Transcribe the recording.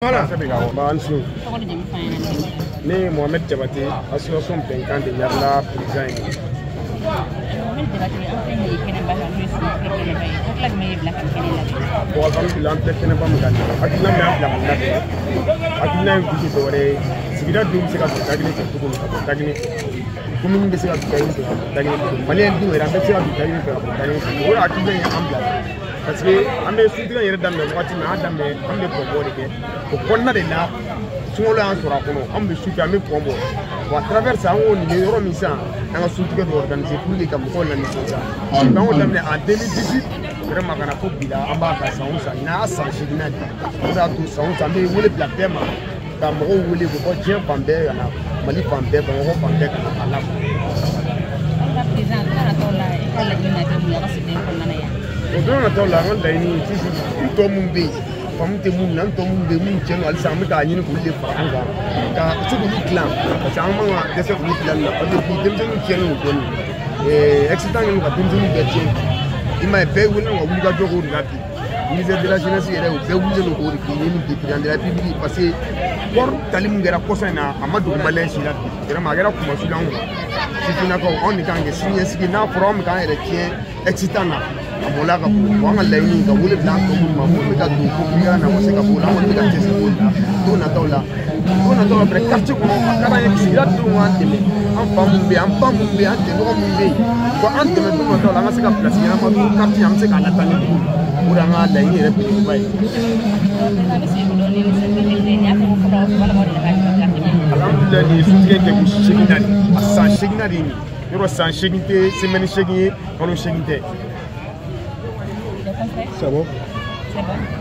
Voilà. Ne ye Mohamed Jabate, association Bɛnkan de Ɲarela président ye. Mohamed Jabate, an filɛ nin ye kɛnɛba kan, n'o ye suntigɛ kɛnɛba ye. Hakilila jumɛn ye bila ka kɛnɛ labɛn? Bon, alhamdulillah, an filɛ kɛnɛba min kan nin ye, hakilina min y'an bila ka labɛn, hakilina in kun tɛ dɔwɛrɛ ye, sigida denw bɛ se ka don da kelen fɛ cogo min ka bɔ da kelen fɛ, commune bɛ se ka don da kelen fɛ ka bɔ da kelen fɛ, maliyɛn denw yɛrɛ, an bɛɛ bɛ se ka don da kelen fɛ ka bɔ da kelen fɛ. O hakilina in y'an bila parce que an bɛ suntigɛ yɛrɛ daminɛ wagati min, an y'a daminɛ, an bɛ pɔnbɔ de kɛ. O kɔnɔna de la, sunkalo y'an sɔrɔ a kɔnɔ, an bɛ su kɛ, an bɛ pɔn bɔ. Bon, à travers ça, an ko nin ye yɔrɔ min sisan, an ka suntigɛ dɔ organiser pour que ka mɔgɔw la nisɔndiya. An y'o daminɛ en 2018, vraiment ka na fo bi la, an b'a kan san o san. Ɲinan y'a san 8nan de, o de y'a to san o san an bɛ wele bila bɛɛ ma, ka mɔgɔw wele k'u bɔ diɲɛ fan bɛɛ ka na, Mali fan bɛɛ, Bamakɔ fan bɛɛ, ka na a la. Aw ka président, don nataw la, i ka laɲini na kɛ mun ye a ka sigida in kɔnɔna na yan? O don nataw la, an ka laɲini toujours, n tɔ mun bɛ yen, faamu tɛ mun na, n tɔ mun bɛ yen, mun tiɲɛ don halisa, an bɛ k'a ɲini k'olu de fara an kan ka se k'olu dilan, parce que an man ka dɛsɛ olu dilanni na, parce que bi denmisɛnninw tiɲɛnen don dɔɔnin, accident kɛlen don ka denmisɛnninw bɛɛ tiɲɛ bi. I m'a ye, bɛɛ wele ka wuli ka jɔ k'o de la bi. Ministère de la jeunesse yɛrɛ, o bɛɛ wulilen don k'o de k'i ɲini bi, président de la République, parce que kɔri tali mun kɛra kɔsa in na, a ma dogo maliyɛn si la bi. Vraiment, a kɛra kumasuli anw ma sifinnakaw, anw de kan kɛ siniɲɛsigi. N'a fɔra anw bɛ k'an yɛrɛ tiɲɛ excitant na, a mɔla ka bon. An ka laɲini ka wele bila an tɔ minnu ma, minnu bɛ ka don ko kirikara na, ka se ka bɔ o la. An kɔni bɛ ka cɛsiri k'o la. Don nataw la fɛnɛ, quartier kɔnɔ, a ka d'an ye sigida denw k'an dɛmɛ, an fa minnu bɛ yen, an ba minnu bɛ yen, an jɛɲɔgɔn minnu bɛ yen, wa an dɛmɛ don nataw la, an ka se ka place ɲɛnama don quartier, an bɛ se k'a lataaɲɛ cogo min. O de y'an ka laɲini yɛrɛ belebeleba ye. Alhamdulilayi, nin ye suntigɛ kɛ ko 8nan de, a san 8nan de ye nin yɔrɔ. San 8 tɛ semaine 8 ye, kalo 8 tɛ. C'est bon. C'est bon.